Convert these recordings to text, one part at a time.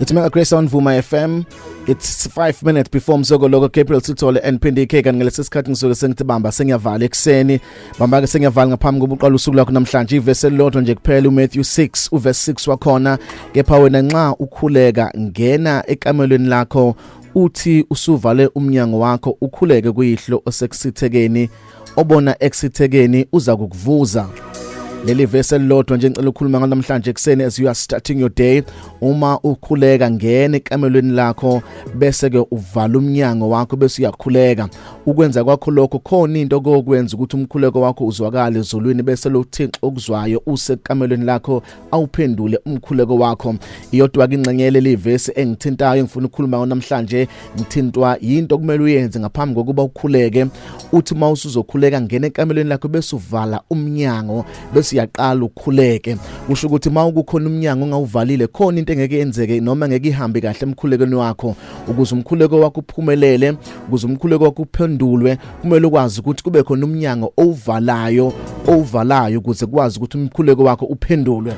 It's Mega Grace on Vuma FM. It's 5 minutes before Mzokoloko. Gabriel Sithole and Phindi K. Kanti ngalesi sikhathi ngisuke sengithi bamba sengiyavala ekseni. Bamba ke sengiyavala ngaphambi kokuba uqala usuku lwakho namhlanje. Ivesi elilodwa nje kuphela, uMatthew 6 uverse 6 wakhona. Kepha wena nxa ukhuleka, ngena ekamelweni lakho, uthi usuvale umnyango wakho, ukhuleke kuyihlo osekusithekeni, obona ekusithekeni uza kukuvuza. Leli verse elilodwa nje ngicela ukukhuluma ngalo namhlanje ekuseni as you are starting your day. Uma ukhuleka, ngena ekamelweni lakho bese ke uvala umnyango wakho bese uyakhuleka. Ukwenza kwakho lokho, khona into kokwenza ukuthi umkhuleko wakho uzwakale ezulwini, bese lo Thixo okuzwayo usekamelweni lakho awuphendule umkhuleko wakho. Iyodwa ke ingxenye leli verse engithintayo engifuna ukukhuluma ngayo namhlanje. Ngithintwa yinto okumele uyenze ngaphambi kokuba ukhuleke. Uthi uma usuzokhuleka, ngena ekamelweni lakho bese uvala umnyango bese uyaqala ukhuleke. Kusho ukuthi uma kukhona umnyango ongawuvalile, khona into engeke yenzeke noma ngeke ihambe kahle emkhulekweni wakho. Ukuze umkhuleko wakho uphumelele, ukuze umkhuleko wakho uphendulwe, kumele ukwazi ukuthi kube khona umnyango owuvalayo ukuze kwazi ukuthi umkhuleko wakho uphendulwe.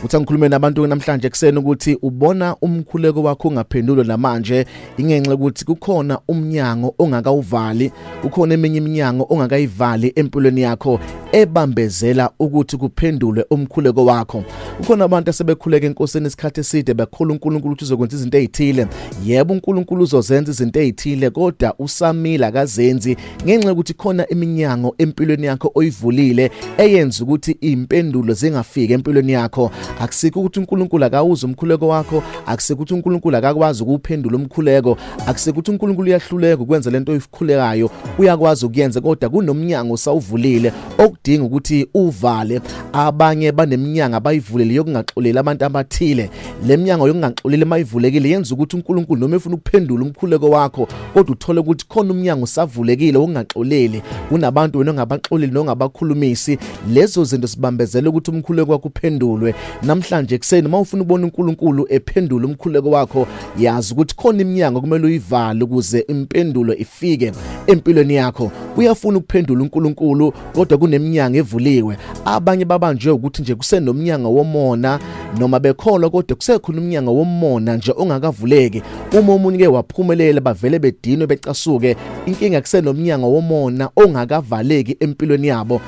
Uthi angikhulume nabantu namhlanje ekuseni ukuthi ubona umkhuleko wakho ungaphendulwa namanje ingenxa ukuthi kukhona umnyango ongakawuvali, kukhona eminye iminyango ongakayivali empilweni yakho ebambezela ukuthi kuphendulwe umkhuleko wakho. Kukhona abantu asebekhuleka enkosini isikhathi eside, bekholwa uNkulunkulu ukuthi uzokwenza izinto ezithile. Yebo, uNkulunkulu uzozenza izinto ezithile, kodwa usamila akazenzi ngenxa yokuthi khona iminyango empilweni yakho oyivulile eyenza ukuthi impendulo zingafiki empilweni yakho. Akusikho ukuthi uNkulunkulu akawuzi umkhuleko wakho, akusikho ukuthi uNkulunkulu akakwazi ukuwuphendula umkhuleko, akusikho ukuthi uNkulunkulu uyahluleka ukwenza lento oyikhulekayo. Uyakwazi ukuyenza, kodwa kunomnyango osawuvulile okudinga ukuthi uvale. Abanye baneminyango abayivulile yokungaxoleli abantu abathile. Le minyango yokungaxoleli mayivulekile yenza ukuthi uNkulunkulu noma efuna ukuphendula umkhuleko wakho, kodwa uthole ukuthi khona umnyango usavulekile wokungaxoleli. Kunabantu wena ongabaxoleli nongabakhulumisi. Lezo zinto sibambezela ukuthi umkhuleko wakho uphendulwe. Namhlanje ekuseni, uma ufuna ukubona uNkulunkulu ephendula umkhuleko wakho, yazi ukuthi khona iminyango kumele uyivale ukuze impendulo ifike empilweni yakho. Uyafuna ukuphendula uNkulunkulu, kodwa kuneminyango evuliwe. Abanye babanjwe ukuthi nje kusenomnyango womona, noma bekholwa, kodwa kusekhona umnyango womona nje ongakavuleki. Uma omunye ke waphumelela, bavele bedinwe, becasuke. Inkinga kusenomnyango womona ongakavaleki empilweni yabo.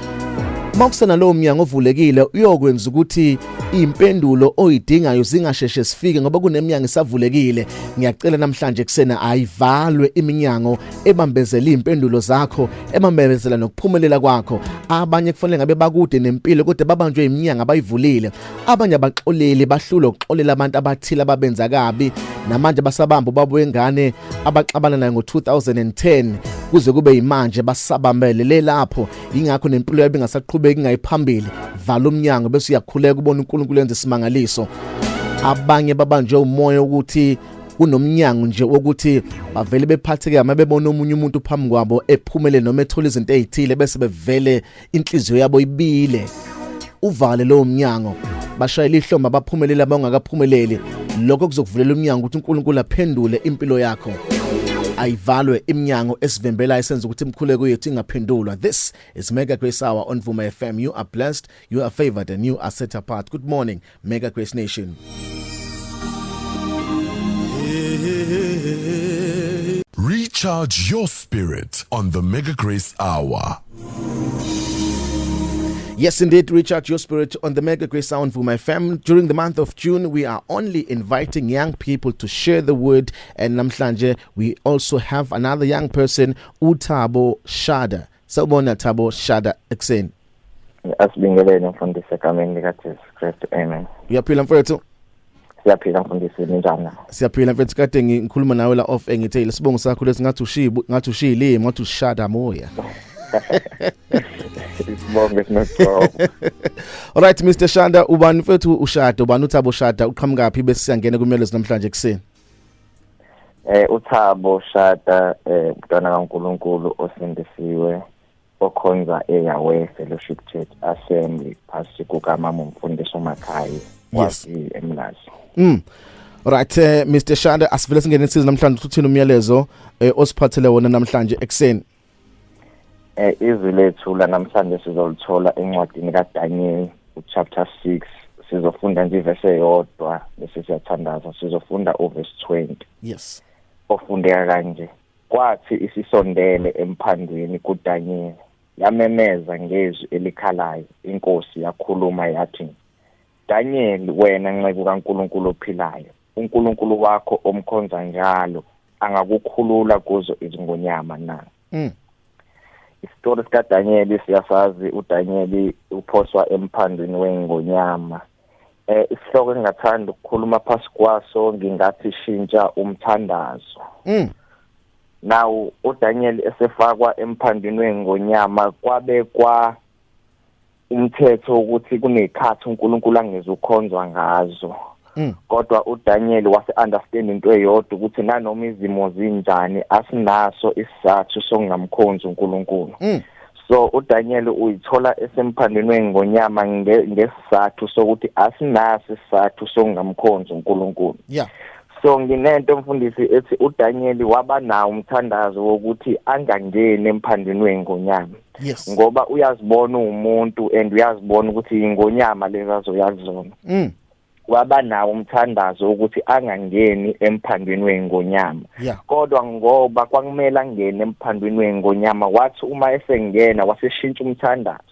Uma kusenalowo mnyango ovulekile, uyokwenza ukuthi impendulo oyidingayo zingasheshe sifike ngoba kuneminyango isavulekile. Ngiyacela namhlanje kusena, ayivalwe iminyango ebambezela impendulo zakho, ebambezela nokuphumelela kwakho. Abanye kufanele ngabe bakude nempilo, kodwa babanjwe iminyango abayivulile. Abanye abaxoleli, bahlulwe ukuxolela abantu abathile ababenza kabi. Namanje basabamba ubaba wengane abaxabana naye ngo-2010, kuze kube yimanje basabambelele lapho. Ingakho nempilo yabo ingasaqhubeki, ingayiphambili. Vala umnyango bese uyakhuleka, ubona uNkulunkulu enze isimangaliso. Abanye babanjwe umoya ukuthi kunomnyango nje wokuthi bavele bephatheke uma bebona omunye umuntu phambi kwabo ephumele noma ethola izinto ezithile, bese bevele inhliziyo yabo ibile. Uvale lowo mnyango. Bashayela ihlombe abaphumelele, abangakaphumeleli. Lokho kuzokuvulela umnyango ukuthi uNkulunkulu aphendule impilo yakho. Ayivalwe iminyango esivembelayo, esenza ukuthi imikhuleko yethu ingaphendulwa. This is Mega Grace Hour on Vuma FM. You are blessed, you are favored and you are set apart. Good morning, Mega Grace Nation. Recharge your spirit on the Mega Grace Hour. Yes, indeed, recharge your spirit on the Mega Grace Hour on Vuma FM. During the month of June, we are only inviting young people to share the word. And namhlanje, we also have another young person, uThabo Shada. Sawubona, Thabo Shada, ekuseni. Asibingelele, mfundisi, egameni likaJesu Kristu, amen. Uyaphila, mfowethu? Siyaphila, mfundisi, ninjani? Siyaphila, mfethu. Kade ngikhuluma nawe la off, engithe lesibongo sakho lesingathi ushiya, ngathi ushiya ilimi, ngathi ushada moya. Isibongo esinogcobo. Alright, Mr Shanda, ubani mfethu uShada? Ubani uThabo Shada? Uqhamukaphi? Bese siyangena kumele namhlanje ekuseni. UThabo Shada, umntwana kaNkuluNkulu osindisiwe, okhonza eYahweh Fellowship Church Assembly phasi kukamama umfundisi uMakhayi wazi eMlazi. Right, Mr Shanda, asivele singene insizwa namhlanje. Uthini umyalezo osiphathele wona namhlanje ekuseni? Izwi lethu la namhlanje sizolithola encwadini kaDaniel, chapter 6. Sizofunda nje ivesi eyodwa bese siyathandaza. Sizofunda uverse 20. Yes. Ofundeka kanje: Kwathi isisondele emphandwini kuDaniel, yamemeza ngezwi elikhalayo, inkosi yakhuluma yathi, Daniel, wena nceku kaNkulunkulu ophilayo, uNkulunkulu wakho omkhonza njalo angakukhulula kuzo izingonyama na? Isitori sikaDaniel siyasazi. UDaniel uphoswa emphandwini wengonyama. Isihloko engingathanda ukukhuluma phasi kwaso ngingathi shintsha umthandazo. Now uDaniel esefakwa emphandwini wengonyama, kwabekwa umthetho ukuthi kunezikhathi uNkulunkulu angezukhonzwa ngazo. Kodwa uDaniel wase understand into eyodwa, ukuthi nanoma izimo zinjani, asinaso isizathu sokungamkhonzi uNkulunkulu. So uDaniel uyithola esemphandweni wengonyama ngesizathu sokuthi asinaso isizathu sokungamkhonzi uNkulunkulu. So nginento, mfundisi, ethi uDaniel waba nawo umthandazo wokuthi angangeni emphandweni wengonyama. Ngoba uyazibona umuntu and uyazibona ukuthi ingonyama lezi azoyakuzona. Waba nawo umthandazo ukuthi angangeni emphandweni wengonyama. Kodwa ngoba kwakumele angene emphandweni wengonyama, wathi uma esengena waseshintsha umthandazo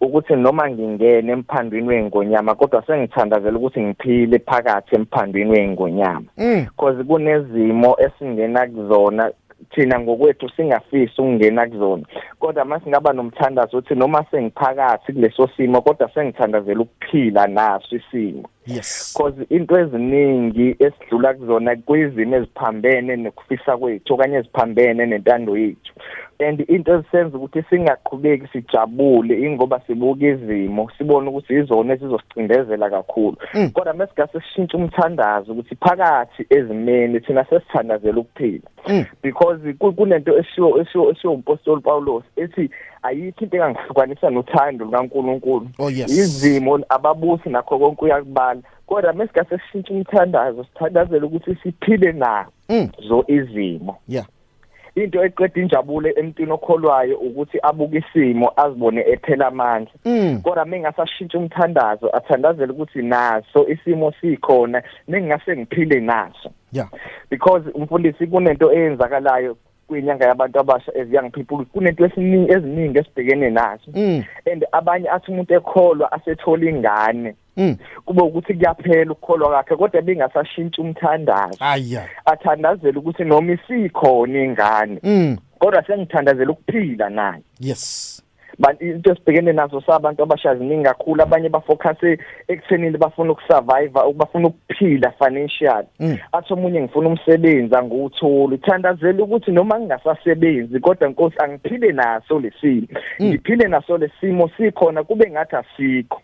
ukuthi noma ngingene emphandwini wengonyama, kodwa sengithandazela ukuthi ngiphile phakathi emphandwini wengonyama. Because kunezimo esingena kuzona thina ngokwethu singafisi ukungena kuzona, kodwa masingaba nomthandazo uthi noma sengiphakathi kuleso simo, kodwa sengithandazela ukuphila naso isimo. Because into eziningi esidlula kuzona kuyizimo eziphambene nokufisa kwethu okanye eziphambene nentando yethu, and into ezisenza ukuthi singaqhubeki sijabule ingoba sibuka izimo, sibone ukuthi izona ezizosicindezela kakhulu. Kodwa mesigase sishintshe umthandazo ukuthi phakathi ezimeni thina sesithandazela ukuphila, because kunento eshiwo umpostoli Paulos ethi ayikho into engangihlukanisa nothando lukaNkulunkulu. Izimo, ababusi, nakho konke uyakubala, kodwa mesigase sishintshe umthandazo, sithandazele ukuthi siphile nazo izimo. Into eqeda injabulo emntwini okholwayo ukuthi abuke isimo, azibone ephela amandla. Kodwa mengasashintsha umthandazo, athandazele ukuthi naso isimo sikhona, nengingase ngiphile naso. Because umfundisi, kunento eyenzakalayo kwinyanga yabantu abasha as young people, kunento esiningi eziningi esibhekene nazo. And abanye athi umuntu ekholwa asethola ingane, kube ukuthi kuyaphela ukukholwa kwakhe, kodwa bengasashintsha umthandazo, athandazele ukuthi noma isikhona ingane, kodwa sengithandazela ukuphila naye. Bantu, into esibhekene nazo sabantu abasha ziningi kakhulu. Abanye bafocus ekuthenini bafuna ukusurvive, bafuna ukuphila financially. Athi omunye, ngifuna umsebenzi, angiwutholi. Thandazela ukuthi noma ngingasasebenzi, kodwa Nkosi, angiphile naso lesimo, ngiphile naso lesimo sikhona, kube ngathi asikho.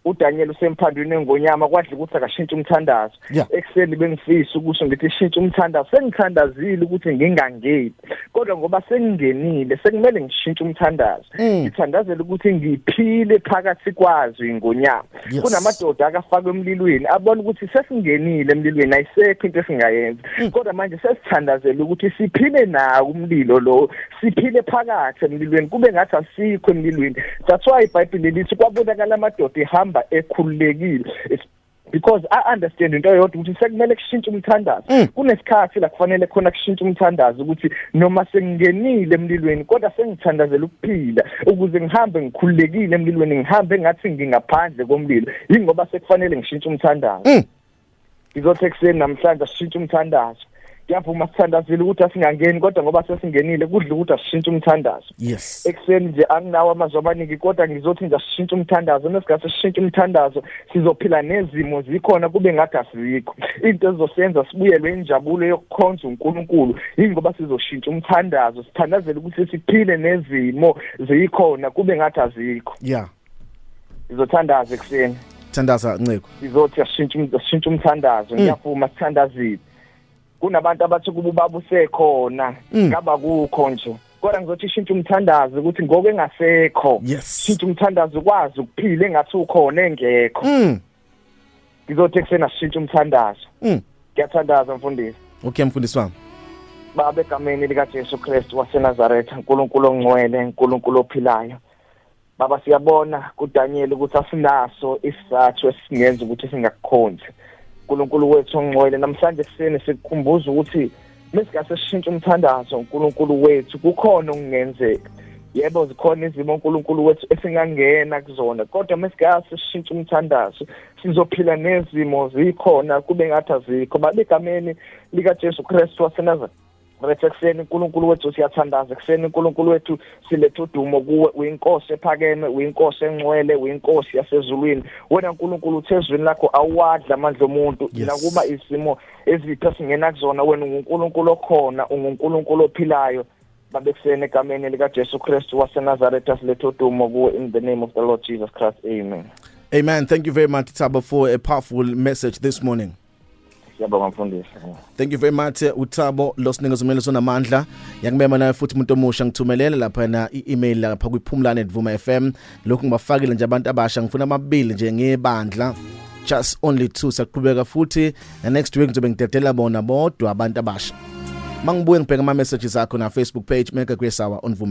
UDaniel usemphandwini engonyama, kwadla ukuthi akashintshe umthandazo. Ekuseni bengifisa ukusho ngithi shintsha umthandazo. Sengithandazile ukuthi ngingangeni, kodwa ngoba sengingenile sekumele ngishintshe umthandazo. Ngithandazela ukuthi ngiphile phakathi kwazo ingonyama. Kunamadoda akafakwe emlilweni, abona ukuthi sesingenile emlilweni, ayisekho into esingayenza, kodwa manje sesithandazela ukuthi siphile nawo umlilo lo, siphile phakathi emlilweni, kube ngathi asikho emlilweni. That's why iBhayibheli lithi kwabonakala amadoda ehamba ekhululekile. It's because I understand into eyodwa, ukuthi sekumele kushintshe umthandazo. Kunesikhathi la kufanele khona kushintshe umthandazo, ukuthi noma sengingenile emlilweni, kodwa sengithandazela ukuphila ukuze ngihambe ngikhululekile emlilweni, ngihambe ngathi ngingaphandle komlilo, yingoba sekufanele ngishintshe umthandazo. Ngizothi ekuseni namhlanje asishintshe umthandazo. Ngiyavuma, sithandazile ukuthi asingangeni, kodwa ngoba sesingenile kudla ukuthi asishintshe umthandazo. Ekuseni nje anginawo amazwi amaningi, kodwa ngizothi nje asishintshe umthandazo. Nesigase sishintshe umthandazo, sizophila nezimo zikhona kube ngathi asikho. Into ezosenza sibuyelwe injabulo yokukhonza uNkulunkulu yingoba sizoshintsha umthandazo, sithandazele ukuthi siphile nezimo zikhona kube ngathi azikho. Ngizothandaza ekuseni. Thandaza, nceko. Sizothi asishintshe umthandazo. Ngiyavuma, sithandazile. Kunabantu abathi kuba ubaba usekhona, ngaba kukho nje, kodwa ngizothi shintsha umthandazo ukuthi ngoku engasekho, shintsha umthandazo ukwazi ukuphila engathi ukhona engekho. Ngizothi ekuseni asishintshe umthandazo. Ngiyathandaza, mfundisi. Okay, mfundisi wami. Baba, egameni likaJesu Kristu waseNazaretha, uNkulunkulu ongcwele, uNkulunkulu ophilayo. Baba, siyabona kuDaniel ukuthi asinaso isizathu esingenza ukuthi singakukhonzi. uNkulunkulu wethu ongcwele, namhlanje kuseni sikukhumbuza ukuthi mesingase sishintshe umthandazo, uNkulunkulu wethu, kukhona okungenzeka. Yebo, zikhona izimo, uNkulunkulu wethu, esingangena kuzona, kodwa mesingase sishintshe umthandazo, sizophila nezimo zikhona kube ngathi azikho. Baba, egameni likaJesu Kristu waseNazaretha, Rethe ekuseni, uNkulunkulu wethu, siyathandaza ekuseni, uNkulunkulu wethu, siletha udumo kuwe. Uyinkosi ephakeme, uyinkosi engcwele, uyinkosi yasezulwini. Wena uNkulunkulu uthe ezwini lakho awuwadla amandla omuntu. Nakuba izimo eziphi esingena kuzona, wena unguNkulunkulu okhona, unguNkulunkulu ophilayo. Babekuseni, egameni likaJesu Kristu waseNazaretha, siletha udumo kuwe, in the name of the Lord Jesus Christ, amen. Amen. Thank you very much, Thabo, for a powerful message this morning. Siyabonga, mfundisi. Thank you very much, uThabo losinikeza umyalezo onamandla. Yakumema naye futhi umuntu omusha, ngithumelele lapha na i-email lapha kwiphumlane Dvuma FM. Lokhu ngibafakile nje abantu abasha, ngifuna amabili nje ngebandla. Just only two. Siyaqhubeka futhi na next week, ngizobe ngidedela bona bodwa abantu abasha. Mangibuye ngibheka ama messages akho na Facebook page, Mega Grace Hour on Vuma.